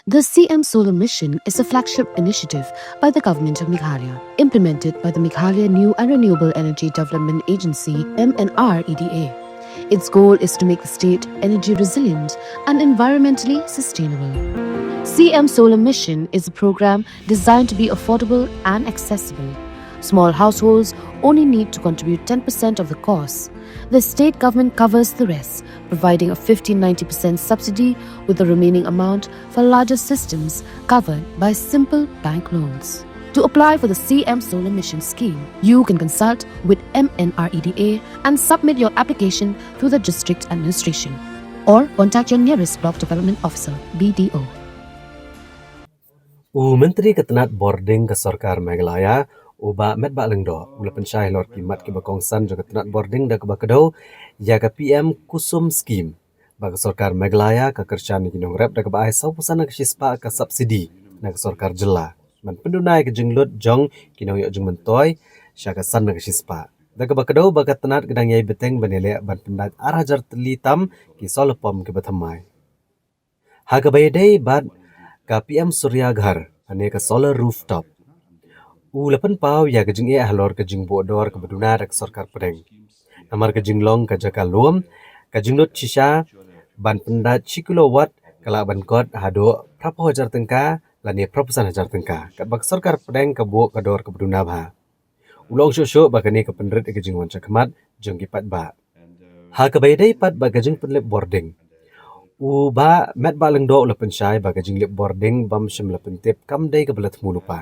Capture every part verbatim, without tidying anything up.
The C M Solar Mission is a flagship initiative by the Government of Meghalaya, implemented by the Meghalaya New and Renewable Energy Development Agency, M N R E D A. Its goal is to make the state energy resilient and environmentally sustainable. C M Solar Mission is a program designed to be affordable and accessible. Small households only need to contribute ten percent of the cost. The state government covers the rest, providing a fifty ninety percent subsidy, with the remaining amount for larger systems covered by simple bank loans. To apply for the C M Solar Mission scheme, you can consult with M N R E D A and submit your application through the district administration, or contact your nearest block development officer, B D O. U Myntri ka tnat bording ka sorkar Meghalaya, u Bah Metbah Lyngdoh, u la pynshai halor ki mat kiba kongsan jong ka tnat bording da kaba kdew ïa ka P M Kusum Scheme. Ba ka sorkar Meghalaya ka kyrshan ïa ki nongrep da kaba ai saw percent na ka shispah ka subsidy na ka sorkar jylla ban pynduna ïa ka jinglut jong ki nongïoh jingmyntoi sha ka san na ka shispah. Da kaba kdew ba ka tnat ka dang ïai bteng ban ïaleh ban pyndait ar hajar tylli tam ki solar pump kiba thymmai. Ha kaba ïadei bad ka P M Surya Ghar, lane ka solar rooftop, u la pynpaw ïa ka jingeh halor ka jingbuh dor kaba duna da ka sorkar pdeng. Namar ka jinglong ka jaka lum, ka jinglut shisha ban pyndait shi kilowatt ka lah ban kot haduh phra phew hajar tyngka lane phra phew san hajar tyngka, katba ka sorkar pdeng ka buh ka dor kaba duna bha. U la ong shuh shuh ba kane ka pynrit ïa ka jingwan shakhmat jong ki paidbah. Ha kaba ïadei pat bad ka jingpynlip bording, u Bah Metbah Lyngdoh u la pynshai ba ka jinglip bording bym shym la pyntip kam dei kaba la thmu lypa.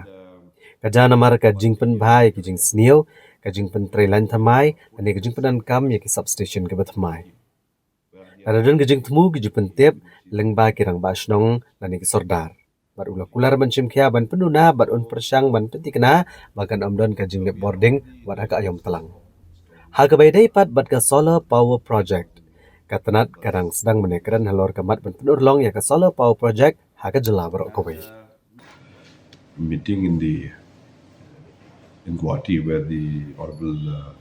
Ka jia namar ka jingpynbha ïa ki jingsniew, ka jingpyntrei lain thymmai lane ka jingpyndonkam ïa ki substation kiba thymmai. Lada don ka jingthmu, ki jingpyntip lyngba ki rangbah shnong lane ki sordar. Bad u la kular ban shim khia ban pynduna bad un pyrshang ban pynthikna ba kan ym don ka jinglip bording wat ha ka aïom tlang. Ha kaba ïadei pat bad ka solar power project, ka tnat ka dang sdang ban ïakren halor ka mat ban pynurlong ïa ka solar power project ha ka jylla baroh kawei. Meeting in the in Guwahati, where the honorable uh,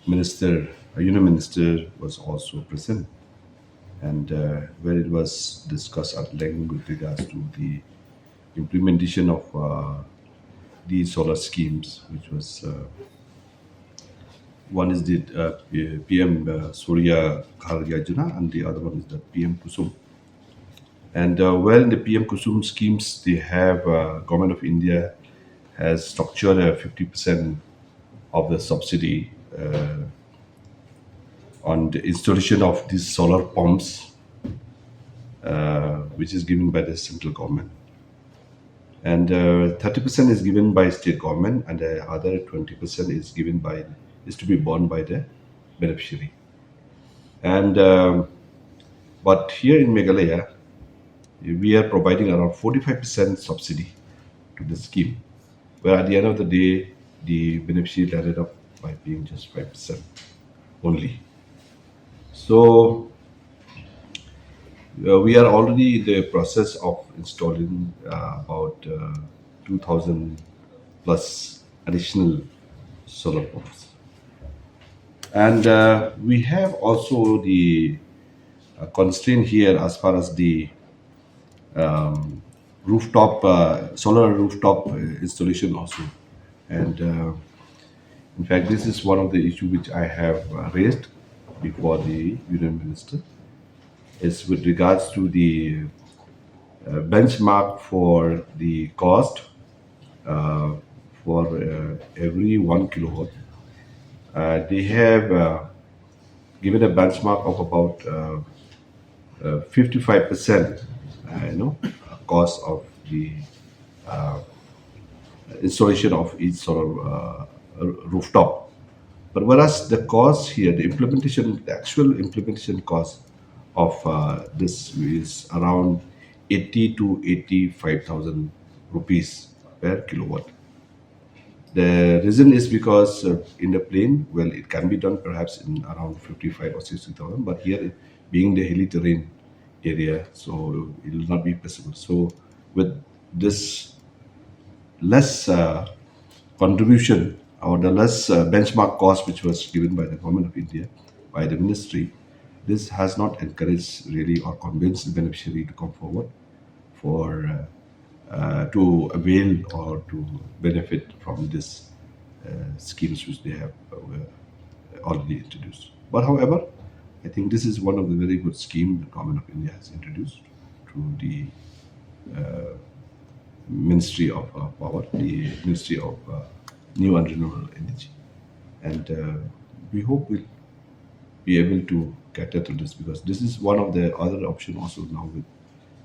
minister, uh, union minister, was also present, and uh, where it was discussed at length with regards to the implementation of uh, these solar schemes, which was uh, one is the uh, P- P M uh, Surya Ghar Yojana, and the other one is the P M Kusum. And uh, well, in the P M Kusum schemes, they have uh, Government of India has structured a fifty percent of the subsidy uh, on the installation of these solar pumps, uh, which is given by the central government. And uh, thirty percent is given by state government, and the other twenty percent is given by is to be borne by the beneficiary. And um, but here in Meghalaya, we are providing around forty-five percent subsidy to the scheme, where at the end of the day, the beneficiary landed up by paying just five percent only. So uh, we are already in the process of installing uh, about uh, two thousand plus additional solar pumps. And uh, we have also the uh, constraint here as far as the um, rooftop, uh, solar rooftop uh, installation also. And uh, in fact, this is one of the issues which I have uh, raised before the union minister, is with regards to the uh, benchmark for the cost uh, for uh, every one kilowatt. Uh, they have uh, given a benchmark of about uh, uh, fifty-five percent, uh, you know, cost of the uh, installation of each solar uh, r- rooftop. But whereas the cost here, the implementation, the actual implementation cost of uh, this is around eighty to eighty-five thousand rupees per kilowatt. The reason is because uh, in the plain, well, it can be done perhaps in around fifty-five or sixty thousand, but here, it, being the hilly terrain area, so it will not be possible. So with this less uh, contribution or the less uh, benchmark cost which was given by the government of India, by the ministry, this has not encouraged really or convinced the beneficiary to come forward for uh, uh, to avail or to benefit from these uh, schemes which they have uh, already introduced. But however, I think this is one of the very good scheme the government of India has introduced through the uh, Ministry of uh, Power, the Ministry of uh, New and Renewable Energy, and uh, we hope we'll be able to cater to this, because this is one of the other option also now with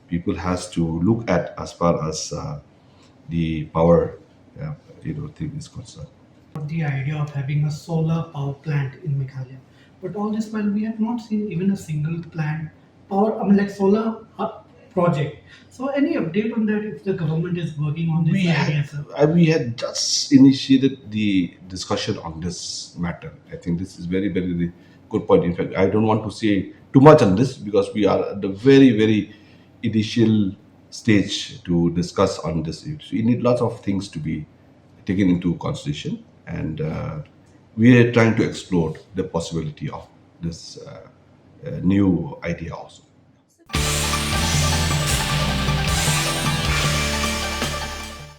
people has to look at as far as uh, the power uh, you know thing is concerned. The idea of having a solar power plant in Meghalaya. But all this while, we have not seen even a single plant power, I mean, like, solar uh, project. So any update on that, if the government is working on this We idea, had, sir? uh, we had just initiated the discussion on this matter. I think this is very, very good point. In fact, I don't want to say too much on this because we are at the very, very initial stage to discuss on this issue. So you need lots of things to be taken into consideration, and uh, we are trying to explore the possibility of this uh, uh, new idea also.